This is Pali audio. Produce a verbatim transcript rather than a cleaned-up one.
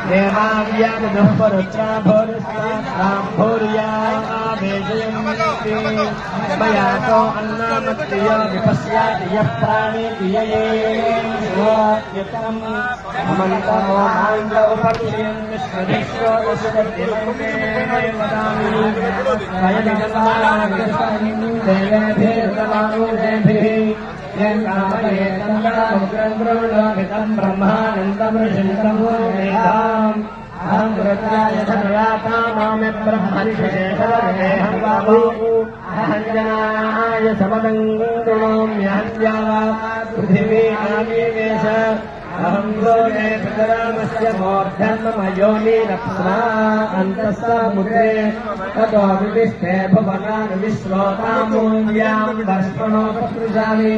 देवाव्यानदुःपरुद्रा भूरिस्ताभूर्या आवेशयन्ति। मया सो अन्नामत्ति यो विपश्याति यः प्राणीति य एवं श्रोत्यतम्। अमन्तो मां च उपक्षियन् विश्वजिह्वोदस्यति मन्ये वदामि। स्वयमिदं मागस्मिन् देवेभिर्तमागुदेभिः। यं कामये तन्तामुग्रं गृह्णोति तं ब्रह्मानन्दमृषिन्दं मेधाम्। अहं रुद्राय धनराता मामे ब्रह्मनिषेधवरेऽहं बाहू। अहं जनाय समदं गृह्णाम्यहं द्यावा पृथिवी आगीवेश। अहं सूर्ये पितरामस्य मूर्धन्मम योनिरप्सुना अन्तः समुद्रे। ततो विविष्टे भुवनानि विश्वोतामूल्यां वर्ष्मणोपसृजामि।